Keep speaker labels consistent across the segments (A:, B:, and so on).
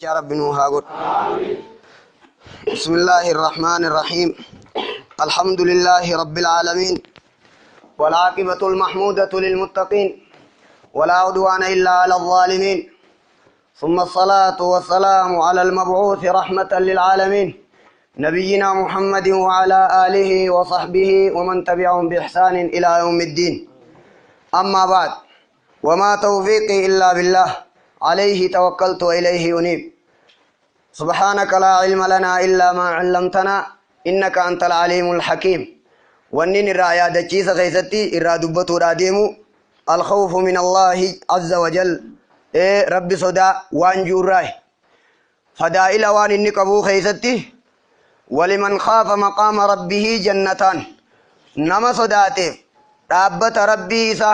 A: يا رب نوها قل. بسم الله الرحمن الرحيم. الحمد لله رب العالمين، والعاقبة المحمودة للمتقين، ولا عدوان إلا على الظالمين، ثم الصلاة والسلام على المبعوث رحمة للعالمين، نبينا محمد وعلى آله وصحبه ومن تبعهم بإحسان إلى يوم الدين. أما بعد، وما توفيقي إلا بالله، عليه توكلت وإليه أنيب. سبحانك لا علم لنا إلا ما علمتنا إنك أنت العليم الحكيم. ونين الرأي دجيس خيستي إرى دبتو راديمو الخوف من الله عز وجل. إيه رب صدا وانجو راي فدائل وان إنك أبو خيستي. ولمن خاف مقام ربه جنتان. نما صداته رابط ربي إسا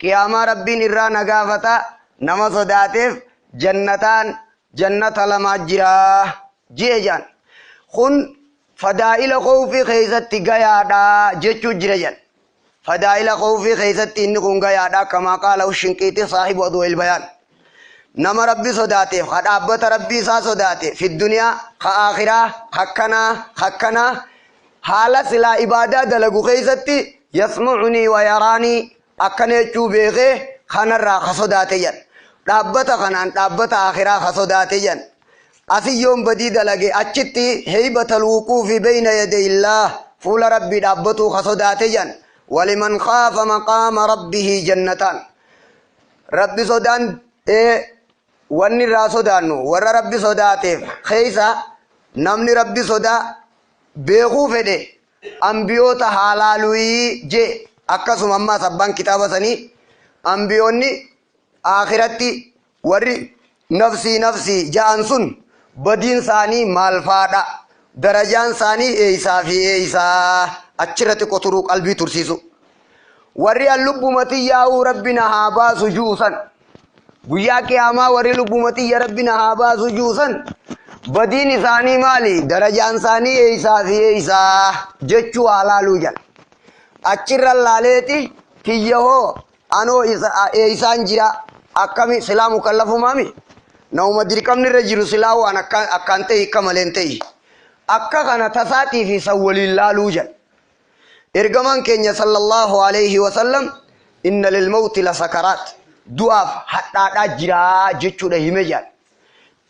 A: قيام ربي نرى نقافتا. نما صداته جنتان جنة لما جرا جيجان خن فدائل خوفي خيزتي قيادا جيتشو جريجان فدائل خوفي خيزتي إنكم قيادا كما قال الشنقيطي صاحب أضواء البيان. نما ربي صداته خدابة ربي سا صداته في الدنيا خآخرة حكنا حكنا حالة سلا إبادة دلقو خيزتي يسمعني ويراني أكنيتشو بيغي خنرا خصداتي جن رابطة خنان رابطة آخرة خصداتي جن أسي يوم بدي دلقي أچتي هيبة الوقوف بين يدي الله فول ربي رابطو خصداتي جن. ولمن خاف مقام ربه جنتان. ربي صدان إيه وني را صدانو ور ربي صداتي خيسا نمني ربي صدا بيغو فدي أنبيوتا حلالوي جي أكسو مما سبان كتابة سني أنبيوني آخرتي وري نفسي نفسي جانسون بدين ساني مالفادا درجان ساني إيسا في إيسا أچرت قطرو قلبي ترسيسو وري اللب متي ياو ربنا هابا سجوسا گویا قیاما وري لب متي يا ربنا هابا سجوسا بدين ساني مالي درجان ساني إيسا في إيسا جچو حلالو جن أچر اللاليتي تيهو أنو إيسان جرا أكمي سلا مكلف مامي نوم دركم نرجع سلاو أنا أكانتي كمالنتي أكا كان تساتي في سول الله لوجا إرجمان كenya صلى الله عليه وسلم إن للموت لسكرات دعاء حتى أجرا جتشو ده همجان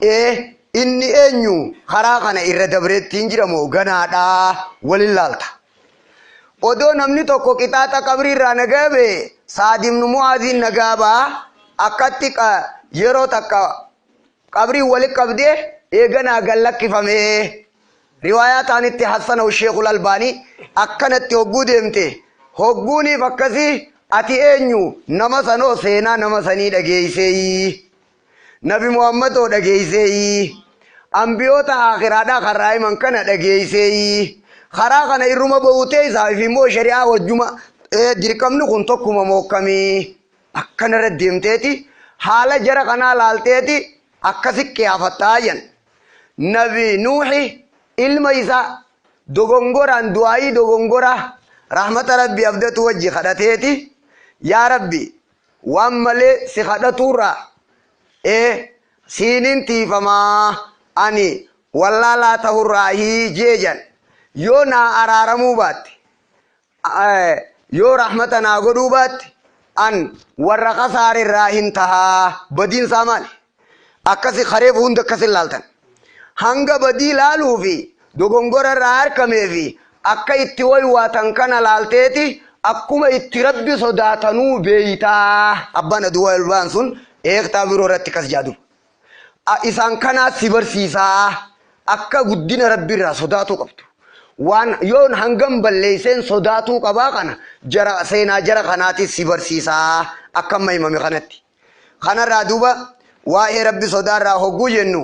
A: إيه إني إنيو خراقنا إردبرت تنجرا مو غنا دا وللالتا odoo namni tokko qixaaxa qabrii irraa nagabe Saad ibn Mu'aadhin nagaaba akkatti yeroo takka qabrii wali qabdee eeganaa gallakkifame. Riwaayaa taanitti Hassana Sheekhul Albaanii akkanatti hogguu deemte hogguuniif akkasii ati eenyu nama sanoo seenaa nama sanii dhageeyseeyi Nabi Muhammadoo dhageeyseeyi ambiyoota aakhiraadhaa karraa himan kana dhageeyseeyi karaa kana irruma ba'utee isaaf immoo shari'aa wajjuma dirqamni kun tokkuma mookkamii akkanarra deemteeti haala jara kanaa laalteeti akkasi qiyaafattaa jen. Nabi Nuuhi ilma isaa dogongoraan du'aayii dogongora rahmata rabbi abdatu wajji kadhateeti yaa rabbi waan malee si kadhatuurraa siinin tiifamaa ani wallaalaa ta'urraa jeejan yoo naa araaramuu baatte yoo rahmata naa godhuu baatte an warra kasaarirraa hin tahaa badiin isaa maali akkasi kareef hunda akkas ilaaltan hanga badii laaluu fi dogongora irraa harkamee fi akka itti waywaatan kana laalteeti akkuma itti rabbi sodaatanuu beeytaa abbaan aduwaa ilbaan sun eegtaa biroo irratti kas jaadu isaan kanaa si barsiisaa akka guddina rabbi irraa sodaatuu qabdu waan yoon hangam balleesseen sodaatuu qabaa kana jara seenaa jara kanaatis si barsiisaa akka amma himame kanatti kanarraa duuba waa'ee rabbi sodaarraa hogguu jennu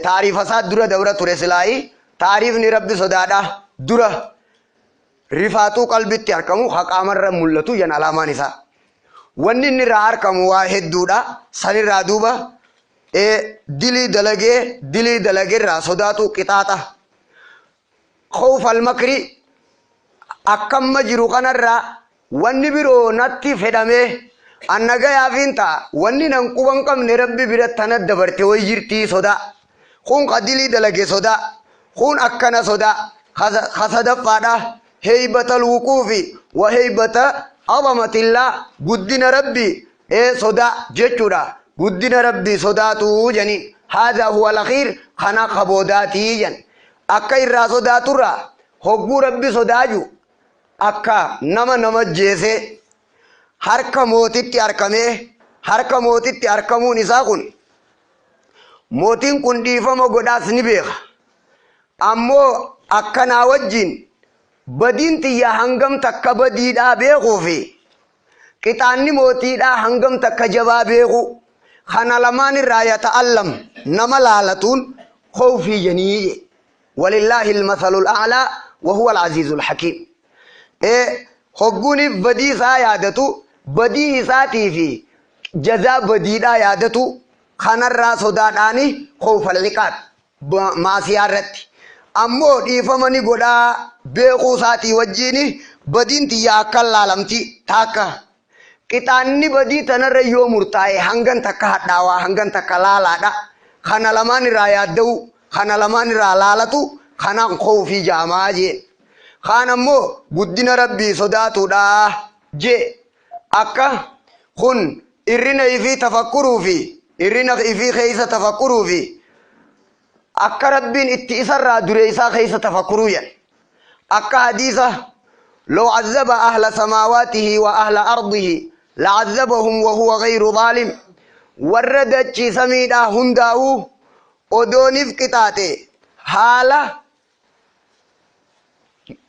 A: taarifa isaa dura dabra ture silaayii taariifni rabbi sodaadha dura rifaatuu qalbitti argamu haqaamarra mul'atu jan alaamaan isaa wanni inni irraa argamu waa hedduudha sanirraa duuba dilii dalagee dilii dalageerraa sodaatu qixaaxa khawfal makri akkamma jiru kanarraa wanni biroo natti fedhamee Annagayaafiin ta'a wanni nan quban qabne rabbi bira tana dabarte way jirtii sodaa. Kun qadilii dalage sodaa. Kun akkana sodaa. Kasadaffaadha. Heybata alwuquufi wa heybata azamatillah, guddina rabbi ee sodaa jechuudha. Guddina rabbi sodaatuu janiin. Haadha huwa al-akhiir, kana kaboodaatii jan. Akka irraa sodaaturraa hogguu rabbi sodaaju akka nama nama jeesee harka mootitti arkamee, harka mootitti arkamuun isaa kun mootiin kun dhiifama godhaas ni beeka. Ammoo akkanaa wajjin badiin tiyya hangam takka badiidhaa beekuu fi qixaanni mootiidhaa hangam takka jabaa beeku, kana lamaan irraa yata'allam nama laalatuun khawfii janii. Walillaahi almathalul a'laa wa huwa al-aziizul hakiim. Hogguuniif badii isaa yaadatu, badii isaatii fi jazaa badiidhaa yaadatu, kanarraa sodaadhaani khawfal ciqaab maasiyaa irratti. Ammoo dhiifama ni godhaa beekuu isaatii wajjiin badiin tiyya akkan laalamti taakka. Qixaanni badii tanarra yoo murtaa'e hangan takka hadhaawaa, hangan takka laalaadha. Kana lamaan irraa yaadda'u, kana lamaan irraa laalatu, kanaan khawfii jaamaa jee. Kaan ammoo guddina rabbii sodaatuudha jee. Akka kun irrina ifii tafakkuruu fi irrina ifii keessa tafakkuruu fi akka rabbiin itti isarraa dure isaa keessa tafakkuruu jedha. Akka hadiisa لو عذب أهل سماواته وأهل أرضه لعذبهم وهو غير ظالم. وردت سميدا هنداو أدونيف قطاته حالة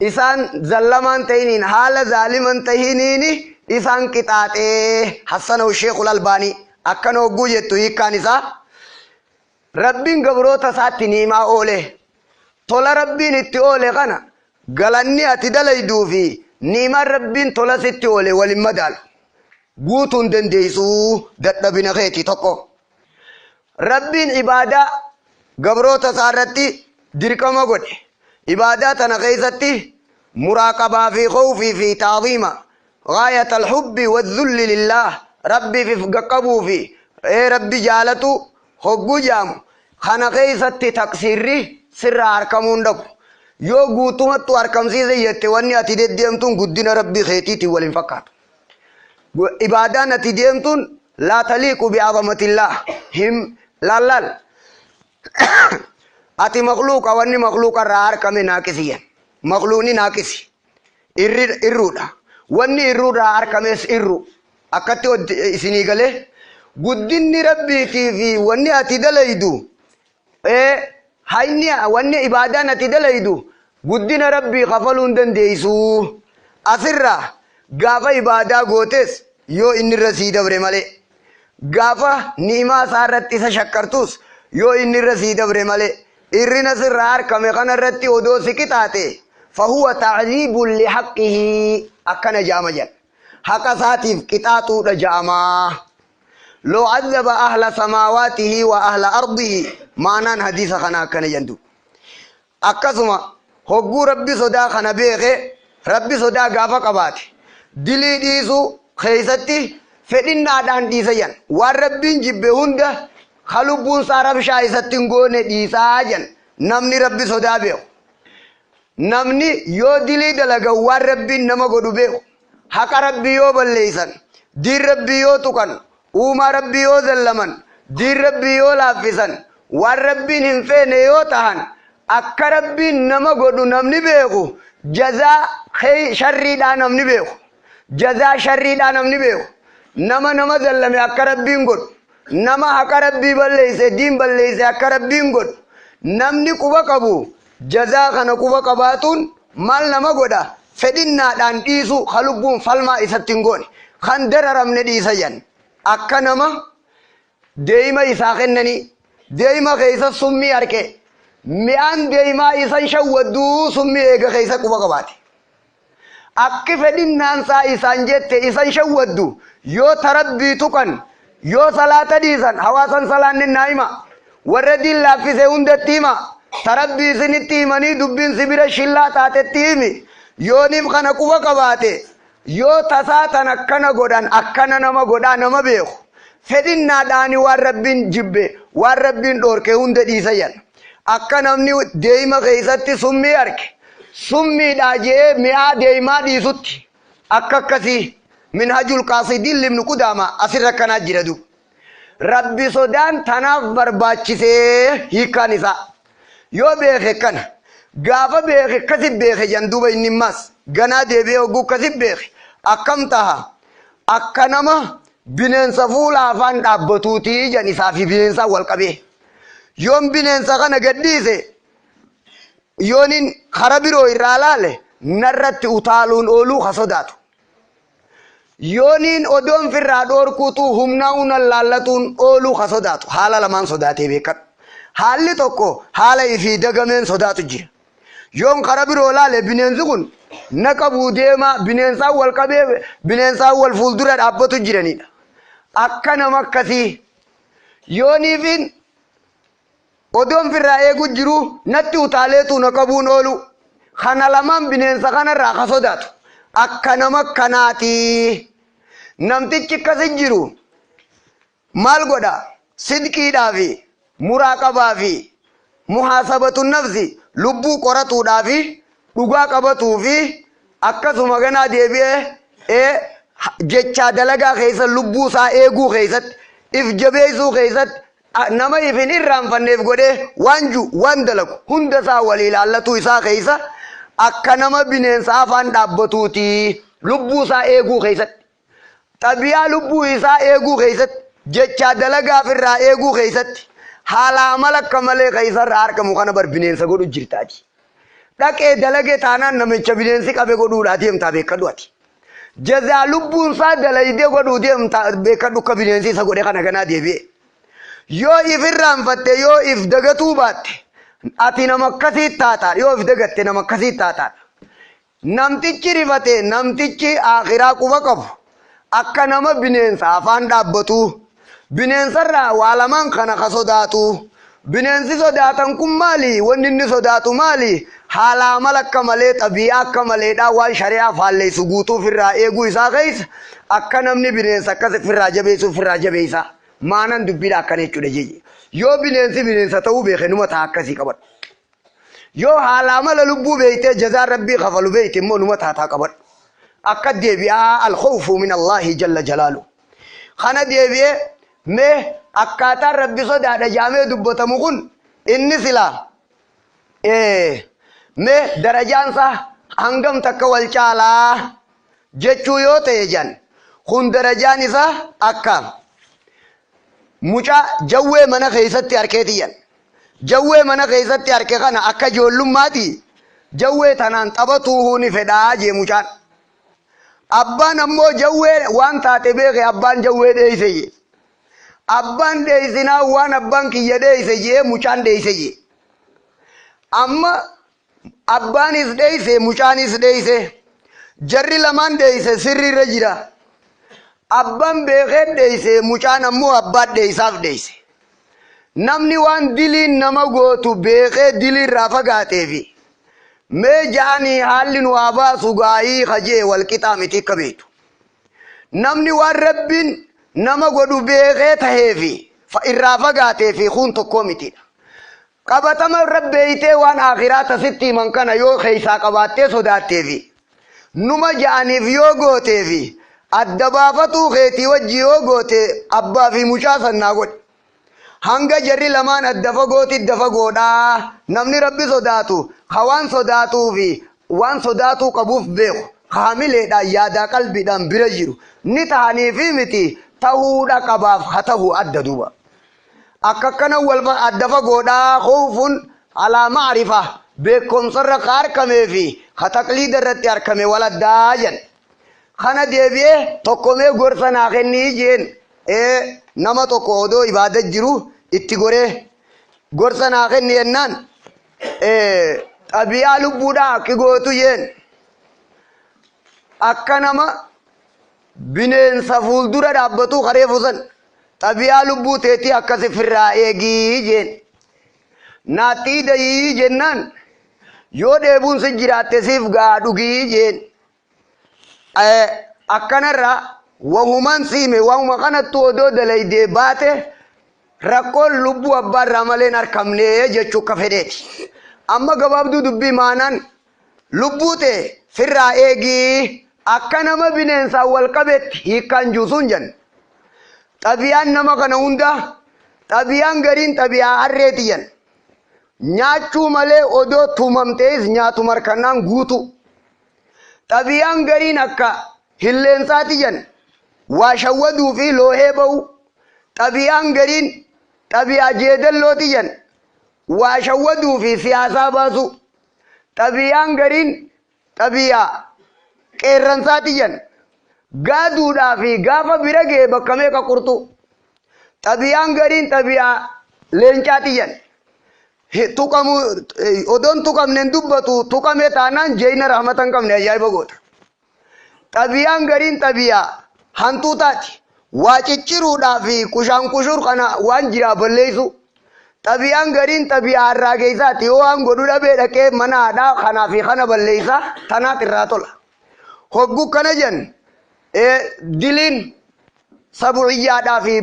A: إسان زلمان تهينين، حالة ظالمان تهينين إسان قطاته. حسنه الشيخ الألباني أكنو جوجتو يكان إسا ربين قبروتا ساتي نيما أولي tola rabbiin itti oole kana galanni ati dalayduu fi niimaan rabbiin tola sitti oole walin madaalu guutuun dandeessuu dadhabina keeti tokko. Rabbiin ibaadaa gabroota isaa irratti dirqama godhe. Ibaadaa tana keessatti muraaqabaa fi khawfii fi taaziima gaayat alhubbi wazzulli lillaah, rabbiif if qaqqabuu fi rabbi jaalatu hogguu jaamu kana keessatti taqsiirri sirraa harkamuu hin dhabu. Yoo guutumattu harkamsiise jette wanni ati deddeemtuun guddina rabbii keetiitiin waliin fakkaatu. Ibaadaan ati deemtuun laa taliiqu bi'azamatillaah him lallaal. Ati makluuqa, wanni makluuqa irraa harkame naaqisiyyan. Makluuqni naaqisi. Irruudha. Wanni irruurraa harkames irru. Akkatti isinii galee guddinni rabbiitii fi wanni ati dalaydu hayni wanni ibaadaan ati dalaydu guddina rabbii kafaluu hin dandeessu. Asirraa gaafa ibaadaa gootes yoo inni irra sii dabre malee, gaafa ni'imaa isaa irratti isa shakkartus yoo inni irra sii dabre malee, irrina sirraa harkame kana irratti odoo si qixaate fahuwa ta'ziibun lihaqqihi akkana ja'ama jedha. Haqa isaatiif qixaaxuudha ja'amaa. لو عذب أهل سماواته وأهل أرضه معنى حديث خنا كان يندو. أكسما هجو ربي صدا خنا بيغي ربي صدا غافا قبات دلي ديسو خيستي فإن دان ديسيان والربين جبهوندا خلوبون سارب شايستين غوني ديساجن. نمني ربي صدا بيو نمني يو دلي دلغا والربين نما غدو بيو حق ربي يو بليسن دي ربي يو تكن uumaa rabbii yoo zallaman diin rabbii yoo laaffisan waan rabbiin hin feene yoo tahan akka rabbiin nama godhu namni beeku jazaa sharriidhaa namni beeku jazaa sharriidhaa namni beeku nama nama zallame akka rabbiin godhu nama haqa rabbii balleeyse diin balleeyse akka rabbiin godhu namni quba qabu jazaa kana quba qabaatuun maal nama godha fedhinnaadhaan dhiisu halubbuun falmaa isatti hin goone kan dararamne dhiisa jan. Akka nama deema isaa kennanii deema keessa summii arge mi'aan deemaa isan shawwadduu summii eega keessa quba qabaate. Akki fedhinnaan isaa isaan jette isan shawwaddu yoo tarabbii tuqan yoo salaata dhiisan hawaasan salaanni naa hima warra diin laaffise hundatti hima tarabbii isinitti himanii dubbiin sibira shillaa taatetti himi yooniif kana quba qabaate Yoo tasaa tan akkana godhan akkana nama godhaa nama beeku. Fedhinnaadhaani waan Rabbiin jibbe waan Rabbiin dhoorke hunda dhiisa jedhan. Akka namni deeyma keessatti summii arge summiidhaa je'ee mi'aa deeymaa dhiisutti akka akkasii minhajul qaasidiin libnu qudaama asirra akkanaa jira duuba. Rabbi sodaan tanaaf barbaachisee hiikkaan isaa. Yoo beeke kana gaafa beeke akkasi beeke jan duuba inni ammas ganaa deebi'ee hogguu akkasi beeke akkam taha akka nama bineensa fuula afaan dhaabbatuutii jan isaa fi bineensaa wal qabee. Yoon bineensa kana gadhiise yoonin kara biroo irraa laale narratti utaaluun ooluu ka sodaatu. Yooniin odoon firraa dhoorkuutu humnaa unan laallatuun ooluu ka sodaatu. Haala lamaan sodaatee beekadhu. Haalli tokko haala ifii dagameen sodaatu jira. Yoon kara biroo laale bineensi kun na qabuu deema bineensaan wal qabee bineensaan wal fuuldura dhaabbatu jiranidha. Akka nama akkasii yooniifin odoon firraa eegu jiru natti utaaleetu na qabuun oolu. Kana lamaan bineensa kanarraa ka sodaatu. Akka nama kanaati. Namtichi akkasi jiru maal godha? Sidqiidhaa fi muraaqabaa fi muhaasabatu nafsi lubbuu qoratuudhaa fi dhugaa qabatuu fi akkasuma ganaa deebi'ee jechaa dalagaa keessa lubbuu isaa eeguu keessatti if jabeessuu keessatti nama if hin irraanfanneef godhee waan ju waan dalagu hunda isaa walii ilaallatuu isaa keessa akka nama bineensa afaan dhaabbatuuti lubbuu isaa eeguu keessatti. Xabiyaa lubbuu isaa eeguu keessatti jechaa dalagaa ofirraa eeguu keessatti haala amala akka malee keessarraa argamu kana bar bineensa godhu jirtaati. Dhaqee dalagee taanaan namicha bineensi qabe godhuudhaa deemtaa beekadhu ati. Jazaa lubbuun isaa dalaydee godhuu deemtaa beekadhu akka bineensi isa godhe kana ganaa deebi'e. Yoo if irraanfatte yoo if dagatuu baatte ati nama akkasii taataa yoo if dagatte nama akkasii taataadha. Namtichi rifate namtichi akhiraa quba qabu akka nama bineensa afaan dhaabbatu bineensarraa waa lamaan kana ka sodaatu bineensi sodaatan kun maali wanni inni sodaatu maali haala amala akka malee xabii'aa akka maleedhaa waan shari'aa faalleessu guutuu ofirraa eeguu isaa keessa akka namni bineensa akkas ofirraa jabeessu ofirraa jabeessa maanan dubbiidha akkana jechuudha jeje yoo bineensi bineensa ta'uu beeke numa ta'a akkasii qabadhu. Yoo haala amala lubbuu beeytee jazaan rabbii kafalu beeyte immoo numa taataa qabadhu. Akka deebi'aa alkhawfu min Allaahi jalla jalaalu. Kana deebi'ee mee akkaataan rabbi sodaadha jaamee dubbatamu kun inni silaa mee darajaan isaa hangam takka wal caalaa jechuu yoo ta'e jan kun darajaan isaa akka mucaa jawwee mana keessatti harkeetiyyan. Jawwee mana keessatti harke kana akka ijoollummaati jawwee tanaan taphatuu ni fedhaa jee mucaan. Abbaan ammoo jawwee waan taate beeke abbaan jawwee dheeyse jee. Abbaan dheeysinaa waan abbaan kiyya dheeyse jee mucaan dheeyse jee. Amma abbaanis dheeyse mucaanis dheeyse jarri lamaan dheeyse sirriirra jira. Abbaan beekee dheeyse mucaan ammoo abbaan dheeysaaf dheeyse. Namni waan diliin nama gootu beekee diliirraa fagaateefi mee ja'anii haalli nu haa baasu gaayii kajee wal qixaa miti akka beektu. Namni waan rabbiin nama godhu beekee taheefi irraa fagaateefi kun tokkoo mitidha. Qabatama irra beeytee waan akhiraa tasitti himan kana yoo keessaa qabaattee sodaatteefi numa ja'aniif yoo gooteefi adda baafatuu keetii wajji yoo goote abbaa fi mucaa sannaa godhe. Hanga jarri lamaan adda fagooti adda fagoodhaa namni rabbi sodaatu ka waan sodaatuu fi waan sodaatuu qabuuf beeku ka hamileedhaan yaadaa qalbiidhaan bira jiru ni tahanii fi miti tahuudha qabaaf ha tahu adda duuba. Akka akkana wal adda fagoodhaa khawfun alaa ma'rifa beekumsarra ka argamee fi ka taqliida irratti argame wal addaa jedhan. Kana deebi'ee tokkomee gorsa naa kennii jeen nama tokko odoo ibaada jiru itti goree gorsa naa kenni jennaan xabiyaa lubbuudhaa akki gootu jeen akka nama bineensa fuuldura dhaabbatu karee fusan xabiyaa lubbuu teetii akkas firraa eegii jeen naatti idayii jennaan yoo dheebuun si jiraatte siif gaa dhugii jeen. Akkanarraa wahuman siime wahuma kanattu odoo dalaydee baate rakkoon lubbuu abbaarraa malee hin arkamne jechuu akka fedheeti. Amma gabaabduu dubbii maanaan lubbuu tee firraa eegii akka nama bineensaan wal qabetti hiikkaan juusuun jenna. Xabiyaan nama kana hunda xabiyaan gariin xabiyaa harreeti jenna. Nyaachuu malee odoo tumamtees nyaatu markannaan guutu. Xabiyaan gariin akka hilleensaati jenna. Waa shawwaduu fi loohee ba'u. Xabiyaan gariin xabiyaa jeedallooti jenna. Waa shawwaduu fi siyaasaa baasu. Xabiyaan gariin xabiyaa qeerransaati jenna. Gaaduudhaa fi gaafa bira ga'e bakka meeqa qurxu. Xabiyaan gariin xabiyaa leencaati jenna. Tuqamu odoon tuqamne hin dubbatu tuqame taanaan jeeyina rahmata hin qabne ajaa'iba goota. Xabiyaan gariin xabiyaa hantuutaati. Waa cicciruudhaa fi kushaan kushur kana waan jiraa balleessu. Xabiyaan gariin xabiyaa harraageessaati. Yoo waan godhu dhabee dhaqee mana haadhaa kanaa fi kana balleessa tanaat irraa tola. Hogguu kana jennu diliin sabu'iyyaadhaa fi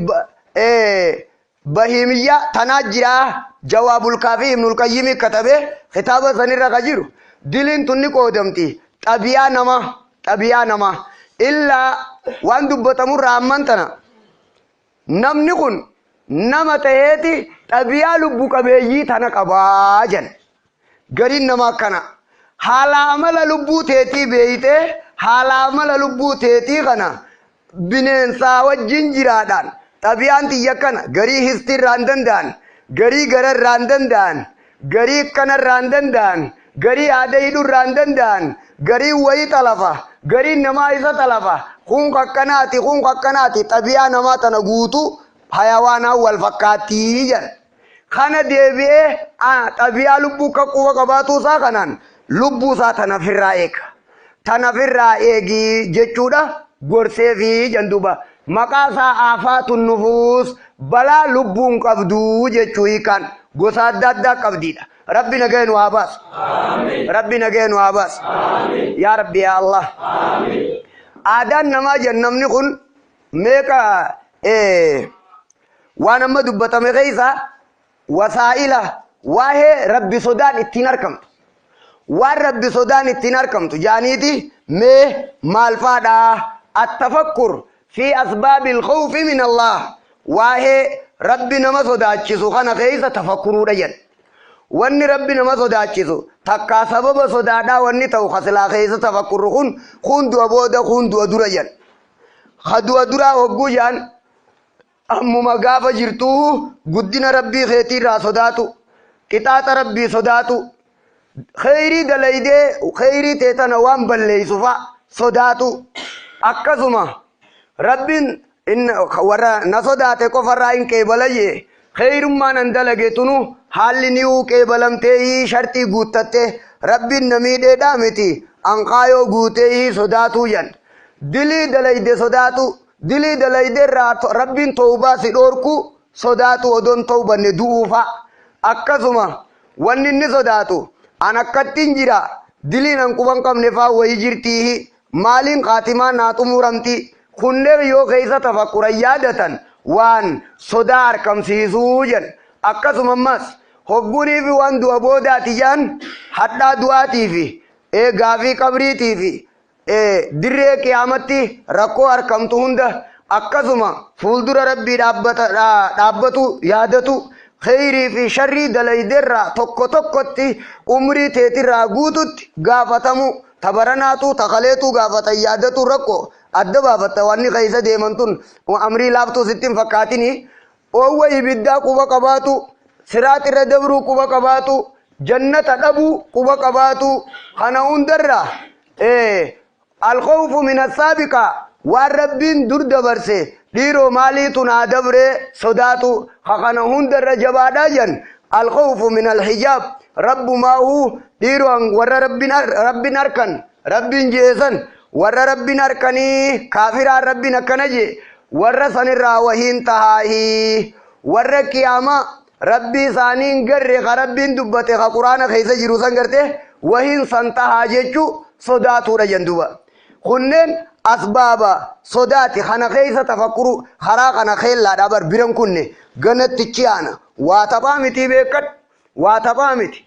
A: bahiimiyyaa tanaa jiraa jawaabul kaafii ibnul qayyimii katabee kitaaba sanirra ka jiru diliin tunni qoodamti xabiyaa nama xabiyaa nama illaa waan dubbatamurraa amman tana namni kun nama ta'eeti xabiyaa lubbu qabeeyyii tana qabaa jenna. Gariin nama akkana haala amala lubbuu teetii beeytee haala amala lubbuu teetii kana bineensaa wajjin jiraadhaan xabiyaan tiyya kana garii histiirraa hin danda'an garii gararraa hin danda'an garii kanarraa hin danda'an garii haada hidhurraa hin danda'an garii wayii xalafa gariin namaa isa xalafa kun akkanaati kun akkanaati xabiyaa namaa tana guutuu hayawaanaan wal fakkaattii jedha. Kana deebi'ee xabiyaa lubbuu akka quba qabaatuu isaa kanaan lubbuu isaa tana ofirraa eega. Tana ofirraa eegi jechuudha gorsee fi janduba. Maqaa isaa aafaatu nufuus balaa lubbuun qabduu jechuu hiikaan gosa adda addaa qabdiidha. Rabbi nagaya nu haa baasu. Rabbi nagaya nu haa baasu. Yaa Rabbi yaa Allah. Aadaan namaa jenna namni kun meeqa waan amma dubbatame keessa wasaa'ila waa'ee rabbi sodaan ittiin argamtu. Waan rabbi sodaan ittiin argamtu jaaniiti mee maal faadhaa attafakkur fi asbaabil khawfi min Allah waa'ee rabbi nama sodaachisu kana keessa tafakkuruudha jedha. Wanni rabbi nama sodaachisu takkaa sababa sodaadhaa wanni ta'u kasilaa keessa tafakkurru kun kun du'a booda kun du'a dura jedha. Ha du'a duraa hogguu jedhan ammuma gaafa jirtuu guddina rabbii keetiirraa sodaatu qixaaxa rabbii sodaatu kheyrii dalaydee kheyrii tee tana waan balleeysu fa'a sodaatu akkasuma rabbiin warra na sodaate qofarraa hin qeebala jee kheyrummaan an dalage tunu haalli ni'uu qeebalamtee shartii guuttatte rabbiin na miidheedhaa miti anqaayoo guutee sodaatuu jan dilii dalayde sodaatu dilii dalayde irraa rabbiin tawbaa si dhoorku sodaatu odoon tawbanne du'uufa akkasuma wanni inni sodaatu an akkattiin jira diliin an quban qabne faa wayii jirtii maaliin qaatimaa naa xumuramti kunneen yoo keessa tafakkuran yaadatan waan sodaa argamsiisuu jedhan akkasuma ammas hoggunii fi waan du'a boodaati jedhan hadhaa du'aatii fi gaafii qabriitii fi dirree qiyaamatti rakkoo argamtu hunda akkasuma fuuldura rabbii dhaabbatu yaadatu kheyrii fi sharrii dalaydeerraa tokko tokkotti umrii teetirraa guututti gaafatamu tabaranaatu takaleetu gaafatan yaadatu rakkoo adda baafatta wanni keessa deeman tun amrii laaftuu sitti hin fakkaatini oowwa ibiddaa quba qabaatu siraat irra dabruu quba qabaatu jannata dhabuu quba qabaatu kana hundarraa alkhawfu min assaabiqa waan rabbiin dur dabarse dhiiroo maaliitu naa dabree sodaatu kana hundarra jabaadhaa jan alkhawfu min alhijaab rabbumaahu dhiiroo warra rabbiin harkan rabbiin jeesan warra rabbiin harkanii kaafiraan rabbiin akkana jee warra sanirraa wahiin tahaahii warra qiyaamaa rabbii isaanii hin garre ka rabbiin dubbate ka quraana keessa jiru san garte wahiin san tahaa jechuu sodaatuudha jenduba. Kunneen asbaaba sodaati. Kana keessa tafakkuru karaa kana keellaadha bar biran kunne ganattichi aana. Waa taphaa miti beekadhu. Waa taphaa miti.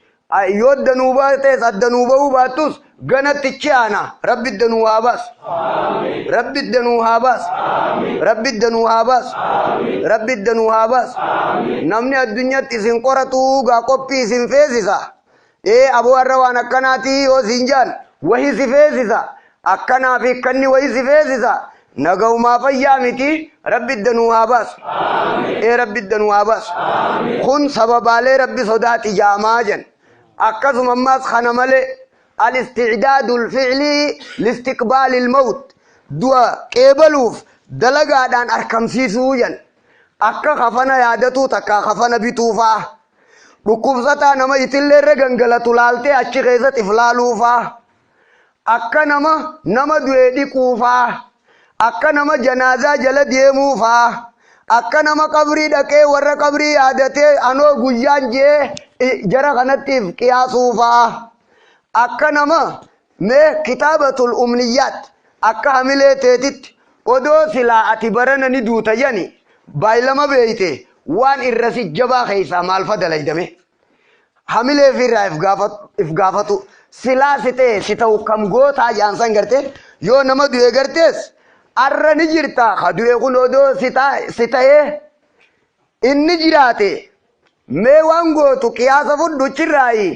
A: Yoo danuu baates addanuu bahuu baattus ganattichi aana. Rabbi danuu haa baasu. Rabbi danuu haa baasu. Rabbi danuu haa baasu. Rabbi danuu haa baasu. Namni addunyaatti isin qoratu gaa qophii isin feesisa. Ee aboo har'a waan akkanaatii yoo isin jaan wahi si feesisa. Akkanaa fi kanni wahi si feesisa. Nagaumaa fayyaa miti rabbi danuu haa baasu. Ee rabbi danuu haa baasu. Kun sababaalee rabbi sodaati jaamaa jen. Akkasuma ammaas kana malee الاستعداد الفعلي لاستقبال الموت دوا قبلوف دلقادان أركمسيسو جن akka kafana yaadatu takka kafana bituufaa dhukkubsataa nama itillee irra gangalatu laaltee achi keessatti iflaaluufaa akka nama nama du'e dhiquufaa akka nama janaazaa jala deemuufaa akka nama qabrii dhaqee warra qabrii yaadatee anoo guyyaan jee jara kanattiif qiyaasuufaa akka nama mee kitaabatul umniyyaat akka hamilee teetitti odoo silaa ati barana ni duuta jani baay'ilama beeyte waan irra si jabaa keessaa maal fa dalaydame hamilee ofirraa if gaafatu silaa si ta'e si ta'u kam gootaa jaansan garte yoo nama du'e gartees arra ni jirta ka du'e kun odoo si ta'ee inni jiraate mee waan gootu qiyaasa fudhuchirraayi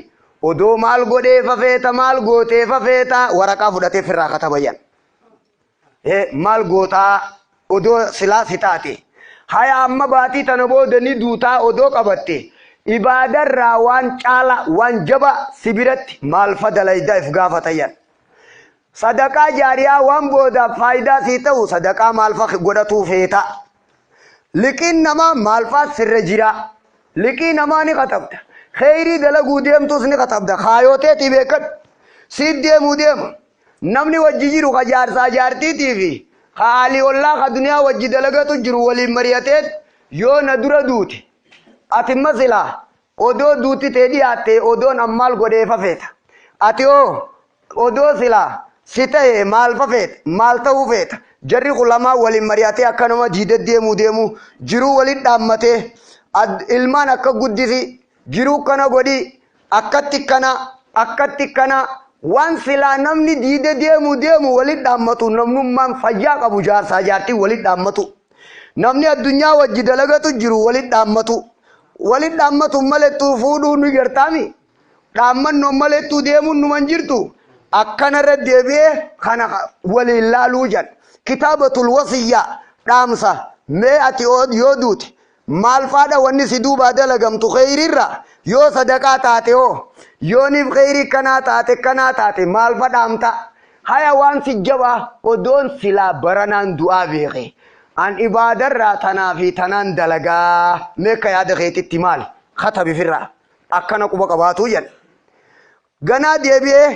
A: odoo maal godhee fafeeta maal gootee fafeeta waraqaa fudhatee firraa katabayyan maal gootaa odoo silaa si taate haya amma baatii tana booda ni duutaa odoo qabatte ibaadarraa waan caala waan jaba si biratti maal fa dalaydaa if gaafatayyan sadaqaa jaariyaa waan boodaaf faayidaa sii ta'u sadaqaa maal fa godhatuu feeta liqiin namaa maal faa sirra jira liqii namaa ni katabda kheyrii dalaguu deemtus ni katabda kaayoteetii beekadhu siit deemuu deema namni wajji jiru ka jaarsaa jaartiitii fi ka haalii ollaa ka duniyaa wajji dalagatu jiru waliin mari'ateet yoo na dura duute ati masilaa odoo duuti tee dhiyaatte odoon ammaal godhee fafeeta ati oo odoo silaa si ta'e maal fafeeta maal ta'uu feeta jarri kun lamaan waliin mari'atee akka nama jiide deemuu deemu jiruu waliin dhaammatee ilmaan akka guddisi jiruu kana godhi akkatti kana akkatti kana waan silaa namni diide deemu deemu waliin dhaammatu namnummaan fayyaa qabu jaarsaa jaartii waliin dhaammatu namni addunyaa wajji dalagatu jiru waliin dhaammatu waliin dhaammatu malettuu fuudhuu ni gartaami dhaammannoon malettuu deemuun numan jirtu akkanarra deebi'ee kana waliin laaluu jedha kitaabatul wasiyyaa dhaamsa mee ati yoo duute maal faadha wanni si duubaa dalagamtu kheyriirra yoo sadaqaa taate hoo yooniif kheyrii kanaa taate kanaa taate maal fa dhaamta haya waan si jabaa odoon silaa baranaan du'aa beeke an ibaadarraa tanaa fi tanaan dalagaa meekka yaada keetitti maal katabi firraa akkana quba qabaatuu jedha ganaa deebi'ee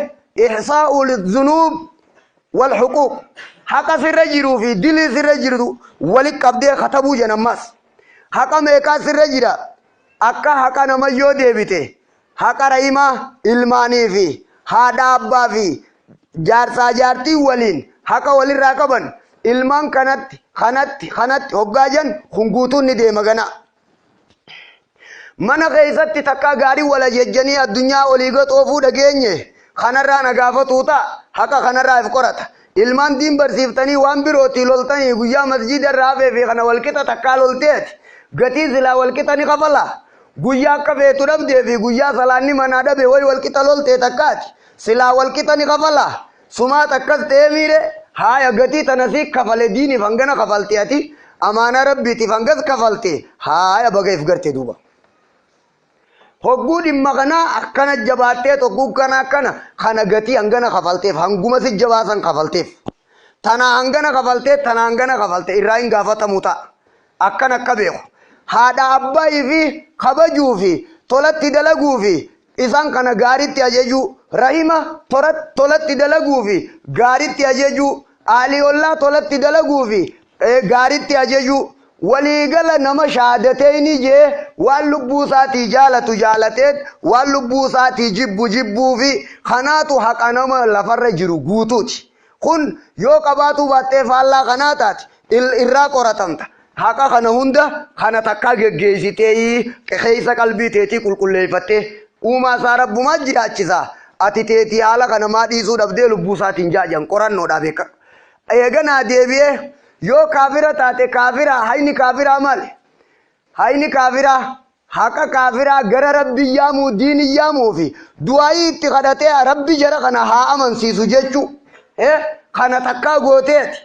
A: ihsaa'u lizunuub walhuquuq haqa sirra jiruu fi dilii sirra jirtu walit qabdee katabuu jedhan ammas haqa meeqaa sirra jira akka haqa nama yoo deebite haqa rahimaa ilmaanii fi haadha abbaa fi jaarsaa jaartii waliin haqa walirraa qaban ilmaan kanatti kanatti kanatti hoggaa jan kun guutuun ni deema gana. Mana keessatti takka gaarii wal ajajjanii addunyaa olii gaxoofuu dhageenye kanarraa na gaafatuu ta'a haqa kanarraa if qorata. Ilmaan diin barsiiftanii waan birootii loltanii guyyaa masjiida irraa hafee fi kana walqixa takkaa lolteeti. Gatii silaa walqixa ni kafala. Guyyaa akka feetu dhabdee fi guyyaa salaanni manaa dhabe wayi walqixa loltee takkaati. Silaa walqixa ni kafala. Sumaat akkas ta'ee miire haaya gatii tana si kafale diiniif hangana kafalte ati amaanaa rabbiitiif hangas kafalte haaya baga if garte duuba. Hogguu dhimma kanaa akkana jabaattee hogguu kana akkana kana gatii hangana kafalteef hanguma si jabaasan kafalteef. Tana hangana kafaltee tana hangana kafalte irraa hin gaafatamu ta'a. Akkana akka beeku. Haadha abbaayii fi kabajuu fi tolatti dalaguu fi isaan kana gaariitti ajajuu rahima tolatti dalaguu fi gaariitti ajajuu aalii ollaa tolatti dalaguu fi gaariitti ajajuu waliigala nama shaadatee ni jee waan lubbuu isaatii jaalatu jaalatee waan lubbuu isaatii jibbu jibbuu fi kanaatu haqa nama lafarra jiru guutuuti. Kun yoo qabaatuu baattee faallaa kanaa taate irraa qoratamta. Haqa kana hunda kana takkaa geggeessitee keessa qalbii teetii qulqulleeffattee uumaa isaa rabbumaa jiraachisa. Ati teetii haala kana maa dhiisuu dhabdee lubbuu isaatiin jaajan qorannoodhaa beeka. Eeganaa deebi'ee yoo kaafira taate kaafira hayni kaafiraa maali? Hayni kaafiraa haqa kaafiraa gara rabbi yaamuu diini yaamuu fi du'aayii itti kadhatee rabbi jara kana haa amansiisu jechuu. Kana takkaa gooteeti.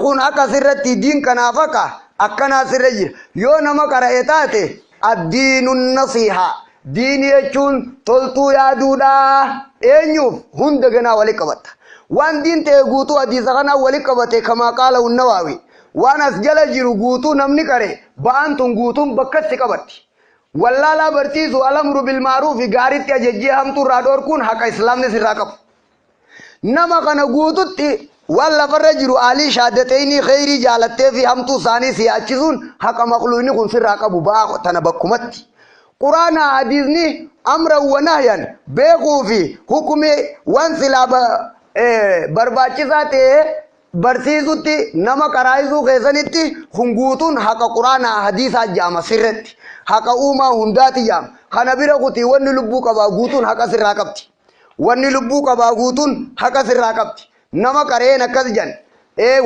A: Kun akka sirratti diin kanaaf akka akkanaa sirra jira. Yoo nama qara'e taate addiinuun nasiiha. Diini jechuun toltuu yaaduudha. Eenyuuf hunda ganaa walitti qabatta. Waan diin ta'e guutuu hadiisa kanaa walitti qabate kamaa qaala Nawaawi. Waan as jala jiru guutuu namni qare ba'aan tun guutuun bakkatti qabatti. Wallaalaa barsiisu alamru bilmaaruufi gaariitti ajajjee hamtuu irraa dhorkuun haqa islaamni sirraa qabu. Nama kana guututti waan lafarra jiru aalii shaadateynii kheyrii jaalattee fi hamtuu isaanii si'achisuun haqa maqluuni kun sirraa qabu ba'aa tana bakkumatti. Quraana hadiisni amran wa nahyan beekuu fi hukumii waan silaa barbaachisaa ta'e barsiisutti nama qaraayisuu keessanitti kun guutuun haqa quraanaa hadiisaa jaama sirratti haqa uumaa hundaati jaama. Kana bira kutii wanni lubbuu qabaa guutuun haqa sirraa qabdi. Wanni lubbuu qabaa guutuun haqa sirraa qabdi. Nama qareen akkas jan.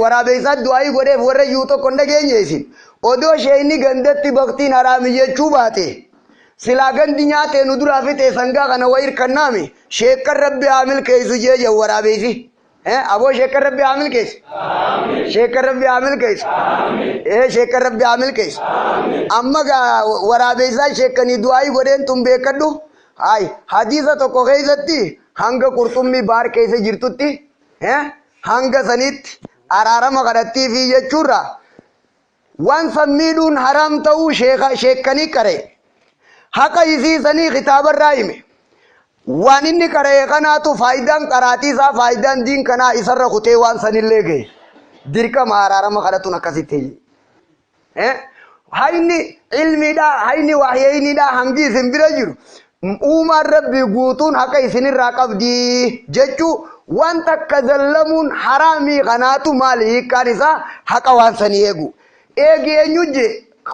A: Waraabeessaa du'aayii godheef warra iyyuu tokko hin dhageenye isin. Odoo sheeyni gandatti baktiin haraami jechuu baate. Silaa gandi nyaatee nu duraa fixee sangaa kana wa hirkannaami. Sheekkan rabbi haa milkeessu jee jan waraabeessi. Aboo sheekkan rabbi haa milkeessu. Sheekkan rabbi haa milkeessu. Sheekkan rabbi haa milkeessu. Amma waraabeessaa sheekkanii du'aayii godheen tun beekadhu. Hayi hadiisa tokko keessatti hanga qurxummii baar keessa jirtutti hanga sanitti araarama kadhattii fi jechuurra waan san miidhuun haraam ta'uu sheekkanii qare. Haqa isiisanii kitaabarraa hime. Waan inni qara'e kanaatu faayidaan qaraatii isaa faayidaan diin kanaa isarra kutee waan sanillee gahe. Dirqama araarama kadhatuun akkasitti. Hayni ilmiidha, hayni wahyayniidha hangi isin bira jiru. Uumaan rabbii guutuun haqa isinirraa qabdi jechuu waan takka zallamuun haraamii kanaatu maali hiikkaan isaa haqa waan sanii eegu. Eegi eenyu je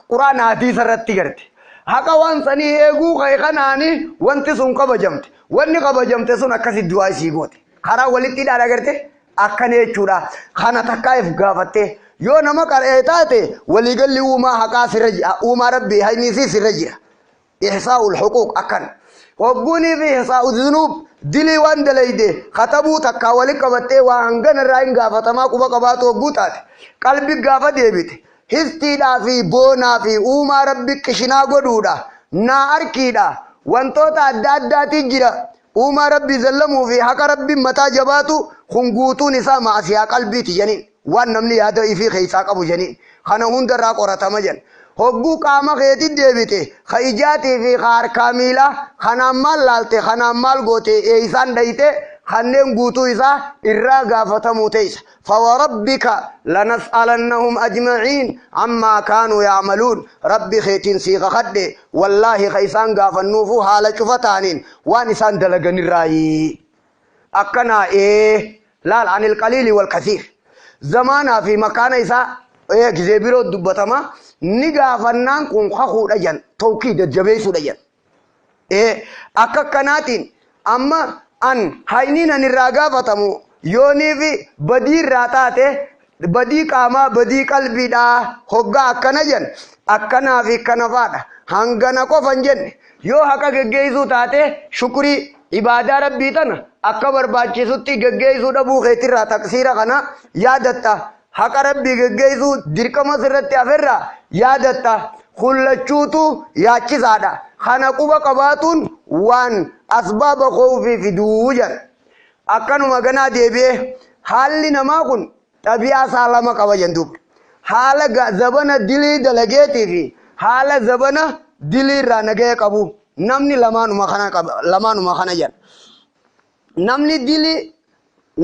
A: quraana hadiisa irratti garte. Haqa waan sanii eeguu ka'e kanaani wanti sun kabajamte. Wanni kabajamte sun akkasi du'aa isii goote. Karaa walitti hidhaan agarte akkana jechuudha. Kana takkaa if gaafattee yoo nama qara'ee taate waliigalli uumaa haqaa sirra jira. Uumaa rabbii hayni isii sirra jira. Ihsaa'ul huquuq akkana. Hogguunii fi ihsaa'u zunuub dilii waan dalayde katabuu takkaa wali qabattee waa hangana irraa hin gaafatamaa quba qabaatu hogguu taate qalbi gaafa deebite histiidhaa fi boonaa fi uumaa rabbi qishinaa godhuudha naa arkiidha wantoota adda addaatii jira uumaa rabbi zallamuu fi haqa rabbi mataa jabaatu kun guutuun isaa maasiyaa qalbiiti janiin waan namni yaada ifii keessaa qabu janiin kana hundarraa qoratama jan. Hogguu qaama keetti deebite ka ijaatii fi ka harkaa miilaa kanaan maal laalte kanaan maal goote eeysaan dhayite kanneen guutuu isaa irraa gaafatamuu teessa. فوربك لنسألنهم أجمعين عما كانوا يعملون ربي خيتين سيغ خد والله خيسان غافنوفو حالة شفتانين وانسان دلغن الرأي أكنا إيه لا عن القليل والكثير زمانا في مكان إسا إيه كزيبيرو دبتما نغافنان كون خخو دجن توكيد جبيسو دجن إيه أكا كناتين أما أن هاينين أن الراغافتمو yoonii fi badii irraa taate badii qaamaa badii qalbiidhaa hoggaa akkana jen akkanaa fi kana faadha hangana qofa hin jenne yoo haqa geggeessuu taate shukurii ibaadaa rabbii tana akka barbaachisutti geggeessuu dhabuu keetirraa taqsiira kana yaadatta haqa rabbii geggeessuu dirqama sirratti haferraa yaadatta hullachuutu yaachisaadha kana quba qabaatuun waan asbaaba khoofii fiduu jedha. Akkanuma ganaa deebi'ee haalli namaa kun xabiyaa isaa lama qaba jenduuf. Haala zabana dilii dalageetii fi haala zabana dilii irraa nagaya qabu namni lamaanuma kana qaba lamaanuma kana jedha.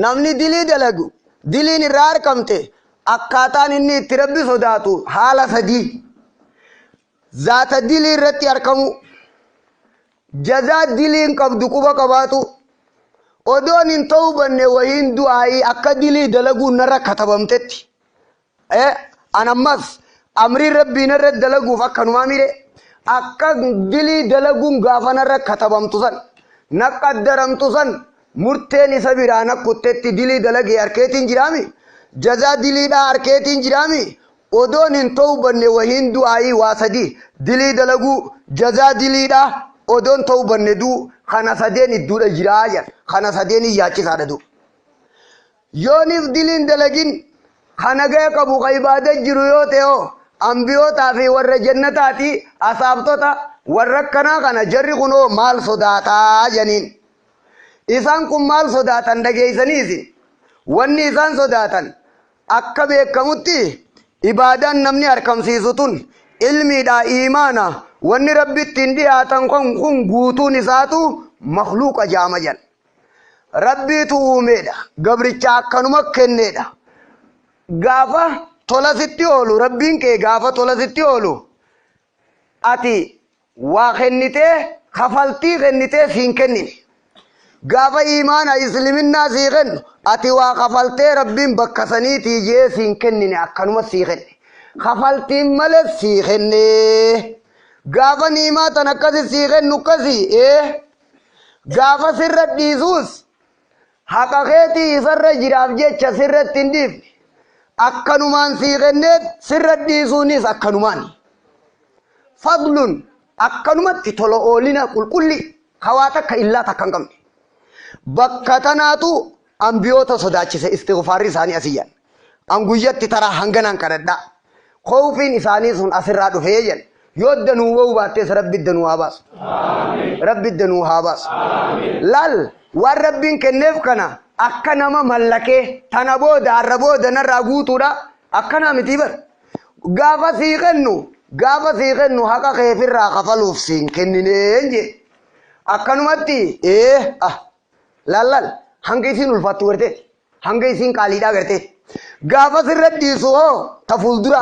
A: Namni dilii dalagu diliin irraa argamte akkaataan inni itti rabbi sodaatu haala sadii. Zaata dilii irratti argamu jazaa diliin qabdu quba qabaatu. Odoon hin tawbanne wahiin du'aa'ii akka dilii dalaguun narra katabamtetti. An ammas amriin rabbii narra dalaguuf akkanumaa mire akka dilii dalaguun gaafa narra katabamtu san na qaddaramtu san murteen isa biraa na kuttetti dilii dalagee harkeetiin jiraami jazaa diliidhaa harkeetiin jiraami odoon hin tawbanne wahiin du'aa'ii waa sadii dilii dalaguu jazaa diliidhaa odoon tawbanne duu kana sadeen idduudha jiraa jedha kana sadeen yaachisaadha duu yooniif diliin dalagin kana ga'e qabu ka ibaada jiru yoo ta'e hoo ambiyootaa fi warra jannataati asaabtota warra akkanaa kana jarri kunoo maal sodaataa janiin isaan kun maal sodaatan dhageeysanii isin wanni isaan sodaatan akka beekamutti ibaadaan namni harkamsiisu tun ilmiidha iimaana wanni rabbi ittiin dhiyaatan kun guutuun isaatu makluuqa jaama jedhan rabbiitu uumeedha gabricha akkanuma kenneedha gaafa tola sitti oolu rabbiin kee gaafa tola sitti oolu ati waa kennitee kafaltii kennitee siin kennine gaafa iimaana isliminnaa sii kennu ati waa kafaltee rabbiin bakka saniitii jee siin kennine akkanuma sii kenne kafaltiin malee sii kenne gaafa niimaa tan akkasi sii kennu akkasi gaafa sirra dhiisuus haqa keetii isarra jiraaf jecha sirratti hin dhiifne akkanumaan sii kenneet sirra dhiisuunis akkanumaan fadlun akkanumatti tola oolina qulqulli hawaa takka illaa takka hin qabne bakka tanaatu ambiyoota sodaachise istighfaarri isaanii asiyyan an guyyatti taraa hanganaan kadhadhaa khawfiin isaanii sun asirraa dhufee jedhan yoo danuu wa'uu baattees rabbi danuu haa baasu rabbi danuu haa baasu laal waan rabbiin kenneef kana akka nama mallakee tana booda har'a booda narraa guutuudha akkanaa miti bar gaafa sii kennu gaafa sii kennu haqa keefirraa kafaluuf siin kennineen jee akkanumatti ah laal laal hanga isiin ulfaattu garteeti hanga isiin qaaliidhaa garteeti gaafa sirra dhiisu hoo ta fuuldura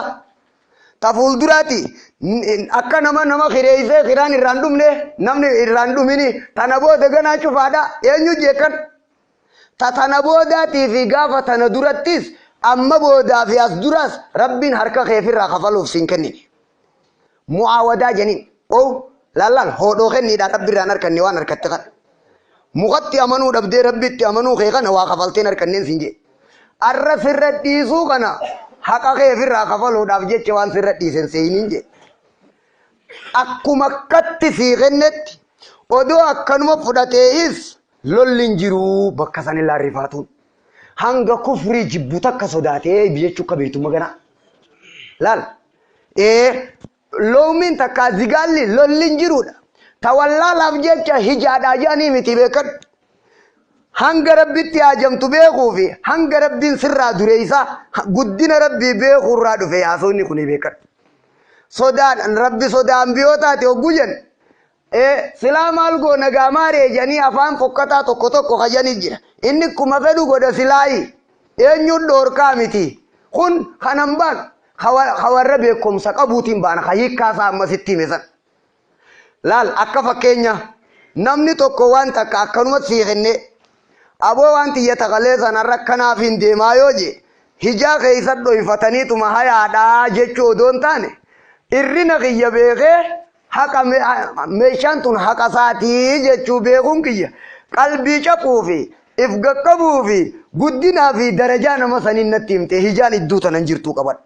A: ta fuulduraati akka nama nama kireessee kiraan irraan dhumne namni irraan dhumini tana booda ganaa cufaadha eenyu jeekan ta tana boodaatii fi gaafa tana durattis amma boodaa fi as duraas rabbiin harka keefirraa kafaluuf siin kennine mu'aawadaa janiin oo laallaan hoodhoo kenniidhaan rabbi irraan harkanne waan harkatte kana mukatti amanuu dhabdee rabbitti amanuu kee kana waa kafalteen harkanneen siin jee arra sirra dhiisuu kana haqa keefirraa kafaluudhaaf jecha waan sirra dhiisen seeyiniin jee akkuma akkatti sii kennetti odoo akkanuma fudhateehis lolli hin jiruu bakka san illaa rifaatuun hanga kufrii jibbu takka sodaatee jechuu akka beektu maganaa laal loomiin takka zigaalli lolli hin jiruudha tawallaalaaf jecha hijaadhaa jedhanii miti beekadhu hanga rabbitti haajamtu beekuu fi hanga rabbiin sirraa dureeysa guddina rabbii beekuurraa dhufe haasofni kun beekadhu sodaan rabbi sodaan biyootaati hogguu jennu silaa maal goona gaamaaree jedhanii afaan fokkataa tokko tokko kajanii jira inni kuma fedhu godha silaayi eenyuun dhoorkaa miti kun kanan baan hawarra beekumsa qabuutiin baana ka hiikkaasaa ammasitti hime san laal akka fakkeenya namni tokko waan takka akkanuma sii kenne aboo waan xiyya taqalee sanarra akkanaaf hin deemaa yoo je hijaa keessa dhoyfataniituma hayaadhaa jechuu odoo hin taane irrina kiyya beekee haqa meeshaan tun haqa isaatii jechuu beekuun kiyya qalbii cabuu fi if qaqqabuu fi guddinaa fi darajaa nama saniin natti himte hijaan idduu tanan jirtuu qabadhu.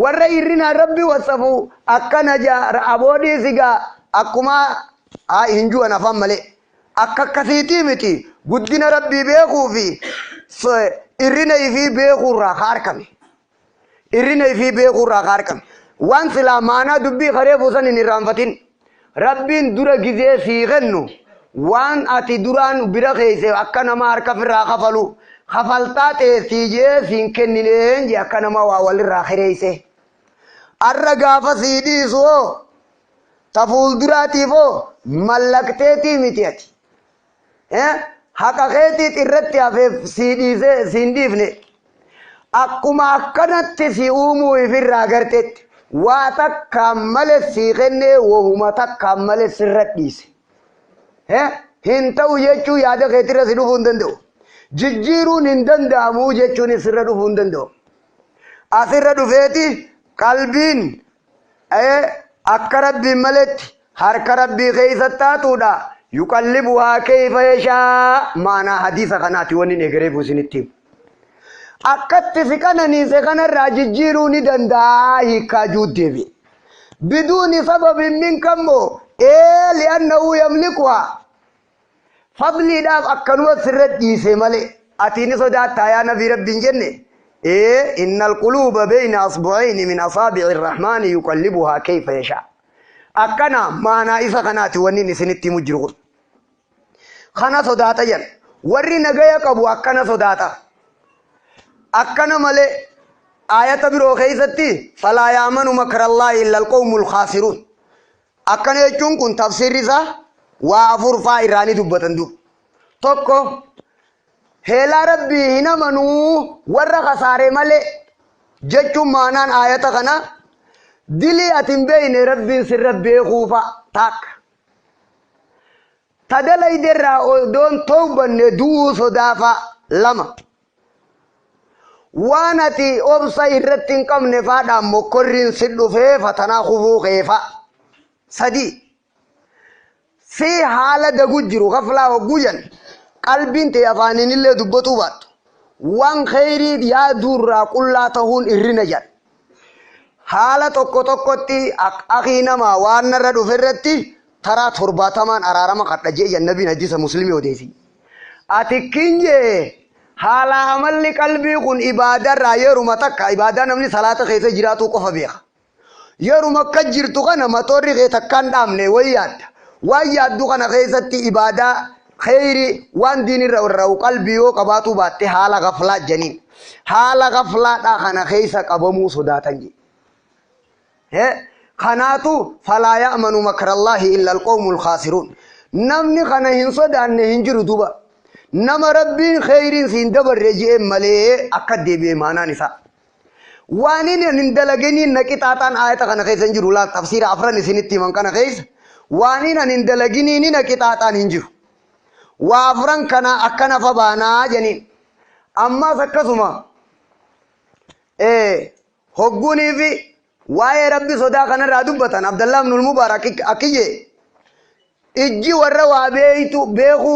A: Warra irrinaan rabbi wasafu akkana aboodhii sigaa akkuma hin ju'an afaan malee akka akkasiitii miti guddina rabbii beekuu fi irrina ifii beekuurraa ka argame. Irrina ifii beekuurraa ka argame. Waan silaa maanaa dubbii karee buusan hin irraanfatin. Rabbiin dura gizee sii kennu waan ati duraan bira keesse akka nama harka firraa kafalu kafaltaa teessii jee siin kennineen jee akka nama waa walirraa hireeyse. Arra gaafa sii dhiisu hoo ta fuulduraatiif hoo mallaqteetii miti ati. Haqa keetiit irratti hafeef sii dhiisee siin dhiifne. Akkuma akkanatti si uumuu ifirraa garteetti waa takkaan malee sii kennee wahuma takkaan malee sirra dhiise. Hin ta'u jechuu yaada keetirra si dhufuu hin danda'u. Jijjiiruun hin danda'amu jechuun sirra dhufuu hin danda'u. Asirra dhufeeti qalbiin akka rabbiin maletti harka rabbii keessa taatuudha. Yuqallibuhaa kayfa yashaa maanaa hadiisa kanaati wanni egereef isinitti himu. Akkatti si qananiise kanarraa jijjiiruu ni danda'a hiikkaa juut deebi'e. Biduuni sababin minka immoo li'annahu yamlikuhaa. Fadliidhaaf akkanuma sirra dhiise malee ati ni sodaattaa yaa nabii rabbiin jenne innal quluuba bayna asbu'ayni min asaabi'i rahmaani yuqallibuhaa kayfa yashaa. Akkana maanaa isa kanaati wanni isinitti himu jiru kun. Kana sodaata jedhan. Warri nagaya qabu akkana sodaata. Akkana malee aayata biroo keessatti falaa yaamanu makrallaahi illa alqawmul khaasiruun. Akkana jechuun kun tafsiirri isaa waa afur faa irraa ni dubbatan duuba. Tokko, heelaa rabbii hin amanuu warra kasaare malee jechuun maanaan aayata kana dilii ati hin beekne rabbiin sirra beekuufa taakka. Ta dalayderraa odoon towbanne du'uu sodaafa lama. Waan ati obsa irratti hin qabne faadhaan mokkorriin si dhufee fatanaa kufuu keefa. Sadi. Si haala dagu jiru kaflaa hogguu jan qalbiin ta'e afaaniin illee dubbatuu baattu. Waan kheyrii yaaduurraa qullaa ta'uun irrina jedha. Haala tokko tokkotti akii namaa waan narra dhufe irratti taraa 70n araarama kadha jee nabiin hadiisa muslimii odeessi. Ati kinjee haala amalli qalbii kun ibaadarraa yeruma takka ibaadaa namni salaata keessa jiraatu qofa beeka. Yeruma akka jirtu kana matoorri kee takkaan dhaabne wayi yaadda. Waan yaaddu kana keessatti ibaadaa kheyrii waan diinirra irraa qalbii yoo qabaatu baatte haala gaflaa janiin. Haala gaflaadhaa kana keessa qabamuu sodaatan jee. Kanaatu falaa ya'manu makrallaahi illa alqawmul khaasiruun. Namni kana hin sodaanne hin jiru duuba. Nama rabbiin kheyriin siin dabarre je'een malee akka deebi'e maanaan isaa. Waan inni hin dalaginiin na qixaaxaan aayata kana keessa hin jiru laal tafsiira afran isinitti himan kana keessa waan inni hin dalaginiin na qixaaxaan hin jiru. Waa afran kana akkana fa baanaa janiin. Ammaas akkasuma hogguunii fi waa'ee rabbi sodaa kanarraa dubbatan Abdallah ibnul Mubaarak akkiyyee ijji warra waa beeytu beeku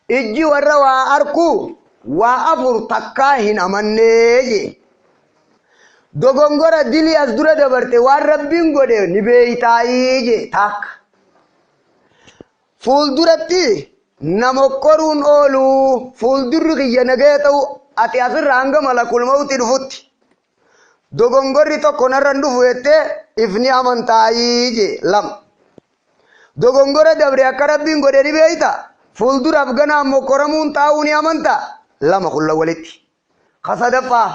A: ijji warra waa arku waa afur takkaa hin amannee jee. Dogongora dilii as dura dabarte waan rabbiin godhe ni beeytaayii jee takka. Fuulduratti nama qoruun oolu fuuldurri kiyya nagaya ta'u ati asirra hanga malakul mawti dhufutti. Dogongorri tokko narra hin dhufu jettee ifni amantaayii jee lama. Dogongora dabre akka rabbiin godhe ni beeyta. Fuulduraaf ganaa mokkoramuun taa'uu ni amantaa. Lama kulla walitti. Kasadaffaa.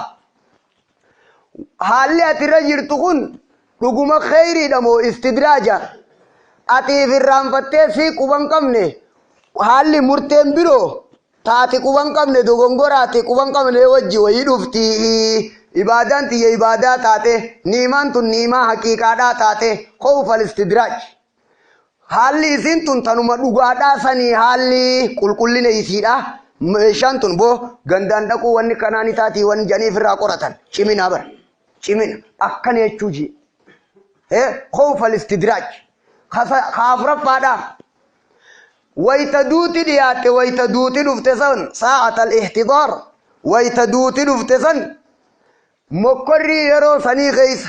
A: Haalli ati irra jirtu kun dhuguma kheyriidha moo istidraaja? Ati irraanfattee sii quban qabne haalli murteen biroo taati quban qabne dogongora ati quban qabne wajji wayii dhufti. Ibaadaan tiyya ibaadaa taate niimaan tun niimaa haqiiqaadhaa taate khawfal istidraaj. Haalli isiin tun tanuma dhugaadhaa sanii haalli qulqullina isiidha. Meeshaan tun boo gandaan dhaquu wanni kanaa ni taatii wanni janiif irraa qoratan cimina bara. Cimina akkana jechuu jee. Khawfal istidraaj. Kaafuraffaadha. Wayita duuti dhiyaatte wayita duuti dhufte san saa'atal ihtidaar wayita duuti dhufte san mokkorrii yeroo sanii keessa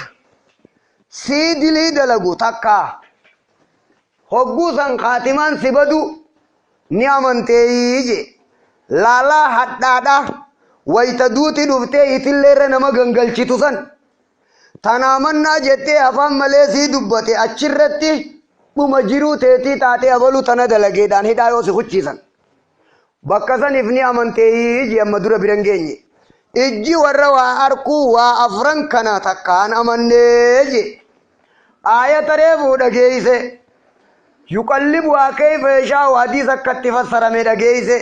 A: sii dilii dalagu takka hogguu san kaatimaan si badu ni amanteeyii je laalaa hadhaadha wayita duuti dhuftee itilleerra nama gangalchitu san tanaamannaa jettee afaan malee sii dubbate achirratti dhuma jiruu teetii taatee abaluu tana dalageedhaan hidhaa yoo si kuchiisan bakka saniif ni amanteeyii je amma dura biran geenye ijji warra waa arkuu waa afran kana takkaan amannee je aayata reefuu dhageeyse yuqallibuhaa kayfa yashaa'u hadiisa akkatti fassarame dhageeyse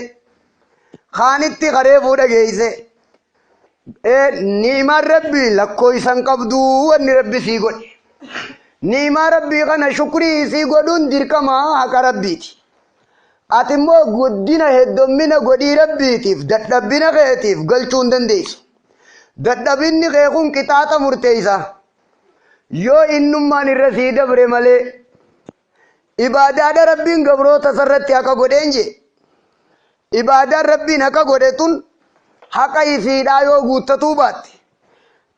A: kaanitti kareefuu dhageeyse ni'imaan rabbii lakkooysan qabduu wanni rabbi sii godhe ni'imaa rabbii kana shukrii isii godhuun dirqama haqa rabbiiti. Ati immoo guddina heddummina godhii rabbiitiif dadhabbina keetiif galchuu hin dandeessu. Dadhabinni kee kun qixaaxa murteessa. Yoo innummaan irra sii dabre malee ibaadaadha rabbiin gabroota isarratti haqa godheen jee. Ibaadaan rabbiin haqa godhe tun haqa isiidhaa yoo guuttatuu baatte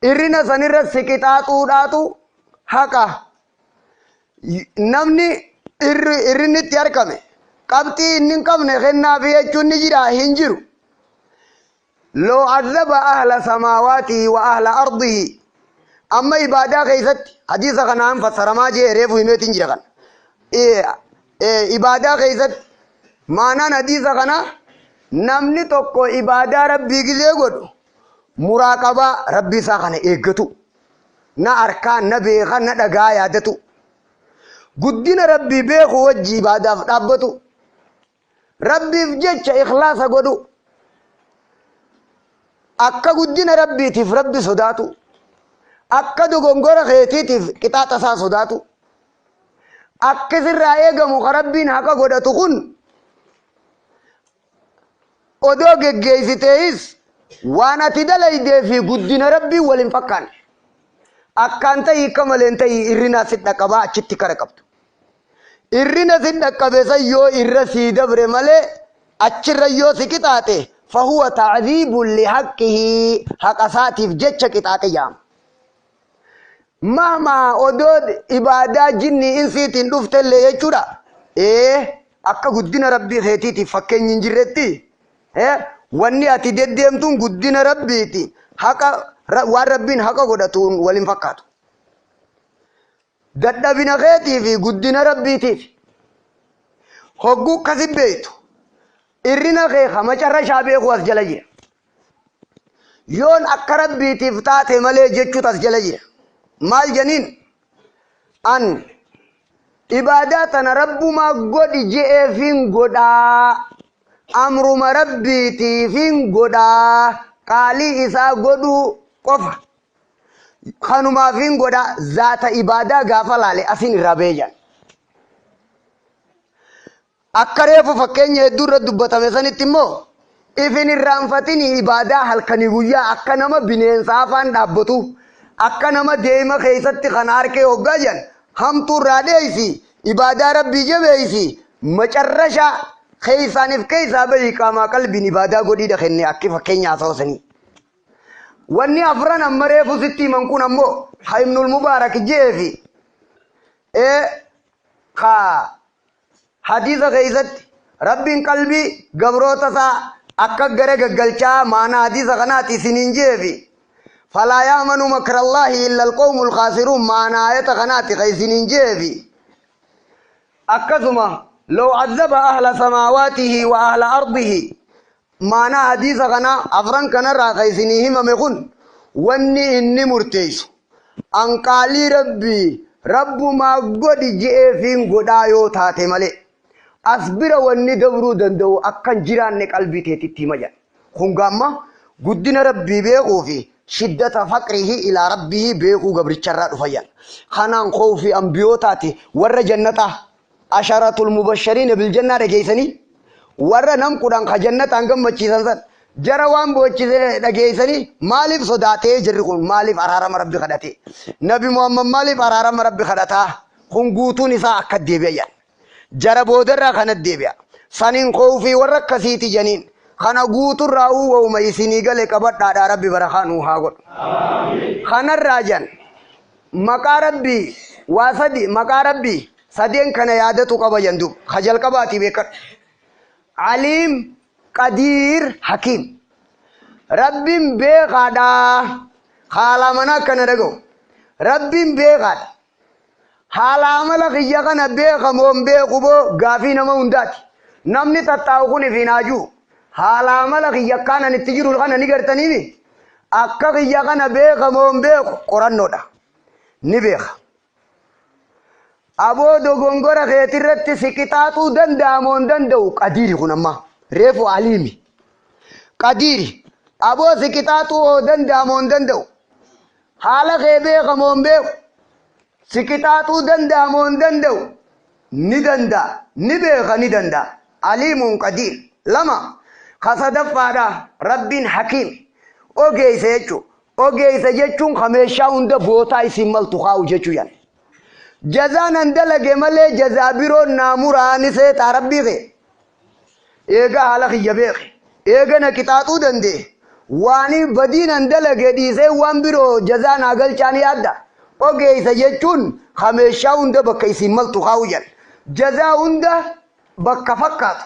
A: irrina sanirra si qixaaxuudhaatu haqa. Namni irrinni itti argame qabxii inni hin qabne kennaafi jechuun ni jira hin jiru. Loo azaba ahla samaawaatihi wa ahla ardihi. Amma ibaadaa keessatti hadiisa kanaan fassaramaa jee reefu himeetiin jira kana. Ibaadaa keessatti maanaan hadiisa kana namni tokko ibaadaa rabbii gizee godhu muraaqabaa rabbii isaa kana eeggatu. Na arkaa, na beeka, na dhagaa yaadatu. Guddina rabbii beeku wajji ibaadaaf dhaabbatu. Rabbiif jecha ikhlaasa godhu. Akka guddina rabbiitiif rabbi sodaatu. Akka dogongora keetiitiif qixaaxa isaa sodaatu. Akka sirraa eegamu ka rabbiin haqa godhatu kun odoo geggeessitees waan ati dalaydee fi guddina rabbii wal hin fakkaanne. Akkaan ta'ii akka malee hin ta'ii irrina si dhaqqabaa achitti kara qabdu. Irrina si dhaqqabe san yoo irra sii dabre malee achirra yoo si qixaaxe fahuwa ta'ziibun lihaqqihi haqa isaatiif jecha qixaaxe jaama. Mahmaa odoo ibaadaa jinni insiitiin dhuftellee jechuudha. Akka guddina rabbii keetiitiif fakkeenyi hin jirretti wanni ati deddeemtuun guddina rabbiiti haqa waan rabbiin haqa godhatuun wal hin fakkaatu. Dadhabina keetii fi guddina rabbiitiif hogguu akkasi beektu irrina kee macarrashaa beeku as jala jira. Yoon akka rabbiitiif taate malee jechuutu as jala jira. Maal janiin an ibaadaa tana rabbumaa godhi je'eefin godhaa amruma rabbiitiifin godhaa qaalii isaa godhuu qofa kanumaafin godhaa zaata ibaadaa gaafa laale asin irraa ba'ee jedhan. Akka reefu fakkeenya hedduu irra dubbatame sanitti immoo ifin irraanfatini ibaadaa halkanii guyyaa akka nama bineensa afaan dhaabbatu akka nama deema keessatti kan harkee hoggaa jedhan hamtuu irraa dheeysi ibaadaa rabbii jabeeysi macarrasha keessaaniif keessaa bahii qaamaa qalbiin ibaadaa godhiidha kenne akki fakkeenya haasawaa sanii. Wanni afran amma reefu sitti himan kun ammoo ha Ibnul Mubaarak jeefi ka hadiisa keessatti rabbiin qalbii gabroota isaa akka gara gaggalchaa maana hadiisa kanaati isiniin jeefi. Falaa yaamanu makrallaahi illa alqawmul khaasiruun maana ayata kanaati ka isiniin jeefi. Akkasuma law azaba ahla samaawaatihi wa ahla ardihi maana hadiisa kana afran kanarraa ka isinii himame kun wanni inni murteessu an qaalii rabbii rabbumaa godhi je'eefiin godhaa yoo taate malee as bira wanni dabruu danda'u akka hin jiraanne qalbii teetitti hima jedha. Kun gaamma guddina rabbii beekuu fi shiddata faqrihi ilaa rabbihi beekuu gabricharraa dhufa jedha. Kanaan khawfi ambiyootaati warra jannataa asharatul mubashshariina bil jannaa dhageessanii warra nam kudhan ka jannataan gammachiisan san jara waan boochise dhageessanii maaliif sodaatee jirri kun maaliif araarama rabbi kadhate nabi Muhammad maaliif araarama rabbi kadhataa kun guutuun isaa akka deebi'a jedha. Jara boodarraa kana deebi'a. Saniin khawfii warra akkasiiti janiin kana guuturraa uumama isinii gale qabadhaadhaa rabbi barakaa nuu haa godhu. Kanarraa jan maqaa rabbii waa sadi maqaa rabbii sadeen kana yaadatu qaba jandu ka jalqabaati beekadhu. Aliim Qadiir Hakiim. Rabbiin beekaadha. Haala mana akkana dhaga'u. Rabbiin beekaadha. Haala amala kiyya kana beekamoo hin beeku boo gaafii nama hundaati. Namni tattaa'u kun ifiin haajuu. Haala amala kiyya akkaan ani itti jiru kana ni gartaniimi. Akka kiyya kana beekamoo hin beeku qorannoodha. Ni beeka. Aboo dogongora keetirratti si qixaaxuu danda'a moo hin danda'u? Qadiiri kun amma reefu aliimi. Qadiiri aboo si qixaaxuu hoo danda'a moo hin danda'u? Haala kee beeka moo hin beeku? Si qixaaxuu danda'a moo hin danda'u? Ni danda'a. Ni beeka ni danda'a. Aliimuun qadiir. Lama ka sadaffaadha Rabbiin hakiim. Ogeeysa jechuu. Ogeeysa jechuun ka meeshaa hunda bootaa isiin maltu kaa'u jechuu yan. Jazaa nan dalage malee jazaa biroo naa muraa ni seetaa Rabbii kee. Eega haala kiyya beeke. Eega na qixaaxuu danda'e. Waani badii nan dalage dhiisee waan biroo jazaa naa galchaa ni yaadda. Ogeeysa jechuun ka meeshaa hunda bakka isiin maltu kaa'u jedha. Jazaa hunda bakka fakkaatu.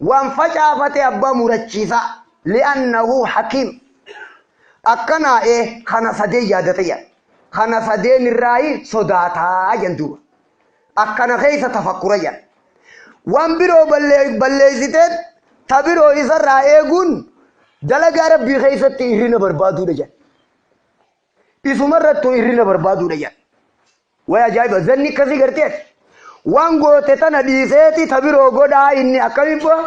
A: Waan facaafate abbaa murachiisaa. Li'annahu hakiim. Akkanaa ee kana sadeen yaadate jedha. Kana sadeen irraayi sodaataa jedhan duuba. Akkana keessa tafakkura jedha. Waan biroo balleessiteet ta biroo isarraa eeguun dalagaa Rabbii keessatti hirrina barbaaduudha jedha. Isumarrattuu hirrina barbaaduudha jedha. Way ajaa'iba zanni akkasii gartee waan goote tana dhiiseeti ta biroo godhaa inni akkamiin bu'a?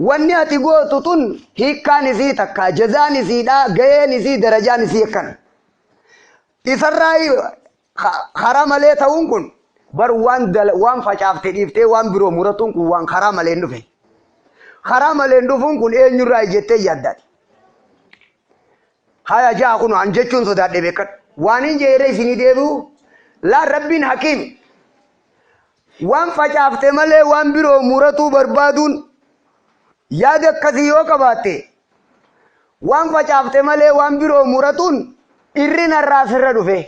A: Wanni ati gootu tun hiikkaan isii takka jazaan isiidha gaheen isii darajaan isii akkana. Isarraa karaa malee ta'uun kun bar waan facaafte dhiiftee waan biroo muratuun kun waan karaa malee hin dhufe. Karaa malee hin dhufuun kun eenyurraa jettee yaaddaati. Haya ja'a kun an jechuun sodaadhe beekadhu. Waan hin jeerre isinii deebi'u laa Rabbiin hakiim. Waan facaafte malee waan biroo muratuu barbaaduun yaada akkasii yoo qabaatte waan facaafte malee waan biroo muratuun irrina irraa sirra dhufe.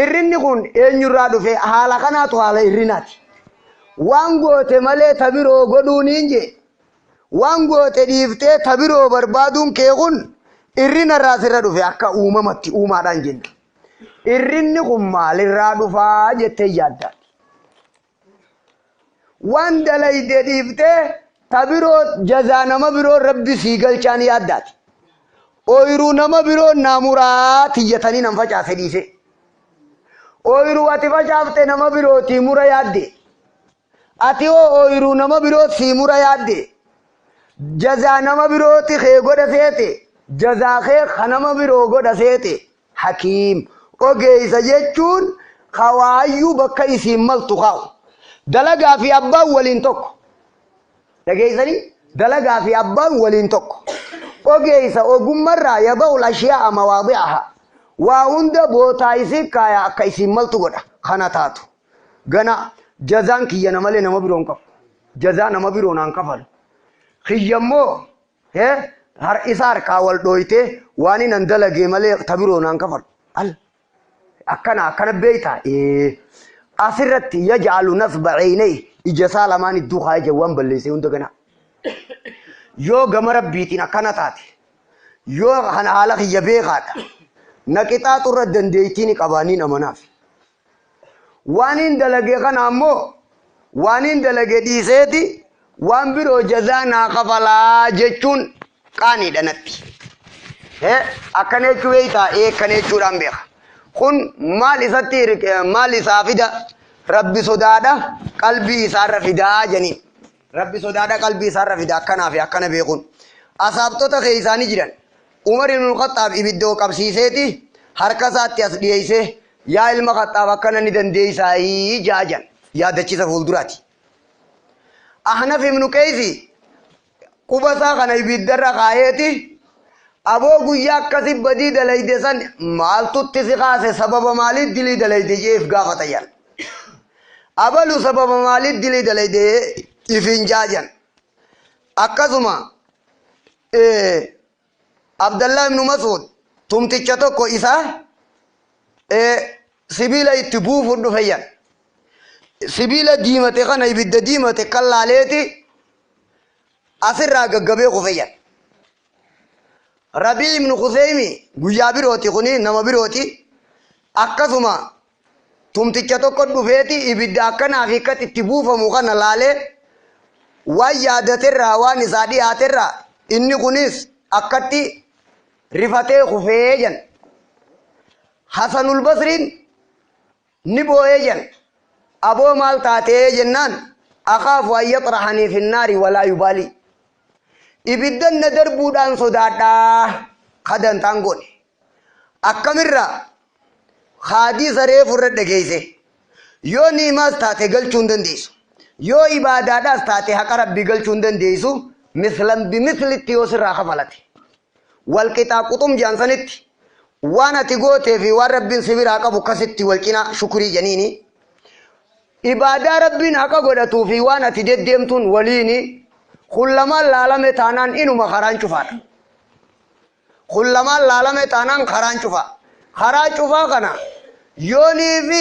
A: Irrinni kun eenyurraa dhufe haala kanaatu haala irrinaati. Waan goote malee ta biroo godhuun hin jee. Waan goote dhiiftee ta biroo barbaaduun kee kun irrina irraa sirra dhufe akka uumamatti uumaadhaan jenna. Irrinni kun maalirraa dhufaa jettee yaadda. Waan dalayde dhiiftee ta biroo jazaa nama biroo rabbi sii galchaan yaaddaati. Ooyiruu nama biroo naamuraa tiyyatanii nan facaase dhiise. Ooyiruu ati facaafte nama birootii mura yaadde. Ati hoo ooyiruu nama biroo sii mura yaadde. Jazaa nama birooti kee godha seete. Jazaa kee ka nama biroo godha seete. Hakiim. Ogeessa jechuun kawaayyuu bakka isiin maltu kaa'u. Dalagaa fi abbaan waliin tokko. Dhageessanii? Dalagaa fi abbaan waliin tokko. Ogeessa ogummarraa yada'ul ashiyaa'a mawaadi'aha. Waa hunda bootaa isii kaaya akka isiin maltu godha. Kana taatu. Gana jazaan kiyya malee nama biroo hin qabu. Jazaa nama biroo naan kafalu. Kiyya immoo isa harkaa wal dhooytee waan hin dalagee malee ta biroo naan kafalu. Al akkana akkana beeytaa asirratti yaj'alu nasba ceynay ija isaa lamaan iddoo kaayee jiru waan balleessee hunda gana. Yoo gama rabbiitiin akkana taate yoo kana haala kiyya beekaadha na qixaaxu irra dandeettii ni qabaaniin amanaaf. Waan hin dalage kana ammoo waan hin dalage dhiiseeti waan biroo jazaa naa kafalaa jechuun qaaniidha natti. Akkana jechuu beektaa? Akkana jechuudhaan beeka. Kun maal isatti maal isaa fida? Rabbi sodaadha qalbii isaarra fidaa janiin. Rabbi sodaadha qalbii isaarra fida akkanaa fi akkana beekuun. Asaabtota keessaanii jiran. Umar ibn Khattaab ibiddoo qabsiiseeti harka isaatti as dhiyeessee yaa ilma Khattaab akkana ni dandeessaa jaajan yaadachiisa fuulduraati. Ahnaf ibn Qeeysi quba isaa kana ibiddarra kaayeeti aboo guyyaa akkasii badii dalayde san maaltutti si kaase sababa maaliif dilii dalayde jeef gaafata yan. Abalu sababa maaliif dilii dalayde ifin jaajan. Akkasuma Abdallah ibn Mas'ud tumticha tokko isaa sibiila itti buufuun dhufe yan. Sibiila diimate kana ibidda diimate kan laaleeti asirraa gaggabee kufe yan. Rabii ibn Khuseymi guyyaa birooti kuni nama birooti. Akkasuma tumticha tokko dhufeeti ibidda akkanaa fi akkatti itti buufamu kana laalee waan yaadaterraa waan isaa dhiyaaterraa inni kunis akkatti rifatee kufee jan. Hasanul Basriin ni boo'ee jan. Aboo maal taatee jennaan akaafu an yaxraxanii finnaari walaa yubaalii. Ibiddan na darbuudhaan sodaadhaa kadantaan goone. Akkamirraa haadii saree furra dhageesse. Yoo niimaas taate galchuu hin dandeessu. Yoo ibaadaadhaas taate haqa Rabbii galchuu hin dandeessu, mislan bimislitti yoo sirraa kafalate. Wal qixaa quxum jedhan sanitti waan ati gootee fi waan Rabbiin si biraa qabu akkasitti wal cinaa shukrii janiini. Ibaadaa Rabbiin haqa godhatuu fi waan ati deddeemtuun waliini kun lamaan laalame taanaan inuma karaan cufaadha. Kun lamaan laalame taanaan karaan cufaa. Karaa cufaa kana yoonii fi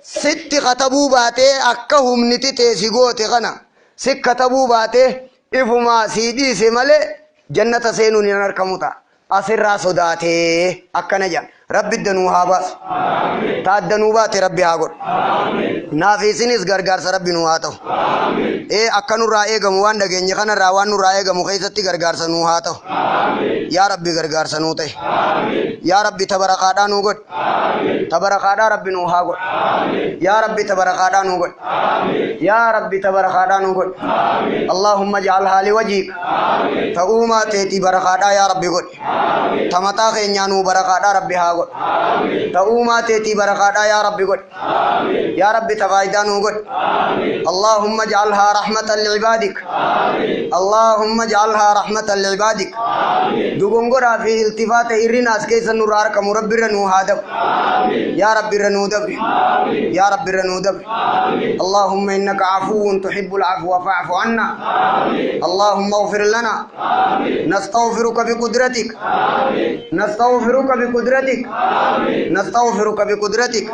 A: sitti katabuu baatee akka humniti tee si goote kana si katabuu baatee ifumaa sii dhiise malee jannata seenuun hin argamu ta'a. Asirraa sodaatee akkana jedhan. Rabbi danuu haa baasu. Ta addanuu baate Rabbi haa godhu. Naaf isinis gargaarsa Rabbi nuu haa ta'u. Ee akka nurraa eegamu waan dhageenye kanarraa waan nurraa eegamu keessatti gargaarsa nuu haa ta'u. Yaa Rabbi gargaarsa nuu ta'e. Yaa Rabbi tabarakaadhaa nuu godhi. Tabarakaadhaa Rabbi nuu haa godhu. Yaa Rabbi tabarakaadhaa nuu godhi. Yaa Rabbi tabarakaadhaa nuu godhi. Allahumma ij'alhaa liwajhik. Ta'uumaa teetii barakaadhaa yaa Rabbi godhi. Ta mataa keenyaa nuu barakaadhaa Rabbi haa godhu. Ta uumaa teetii barakaadhaa yaa Rabbi godhi. Yaa Rabbi ta faayidaa nuu godhi. Allahumma ij'alhaa rahmatan li'ibaadik. Allahumma ij'alhaa rahmatan li'ibaadik. Dogongoraa fi iltifaata irrinaas keessa nurraa argamu Rabbi irra nuu haa dabru. Yaa Rabbi irra nuu dabri. Yaa Rabbi irra nuu dabri. اللهم إنك عفو تحب العفو فاعف عنا. اللهم اغفر لنا. نستغفرك بقدرتك. نستغفرك بقدرتك. نستغفرك بقدرتك.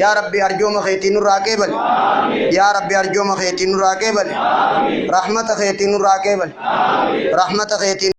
A: يا ربي أرجو مخيتي نور قبل. يا ربي أرجو مخيتي نور قبل. رحمة خيتي نور قبل. رحمة خيتي.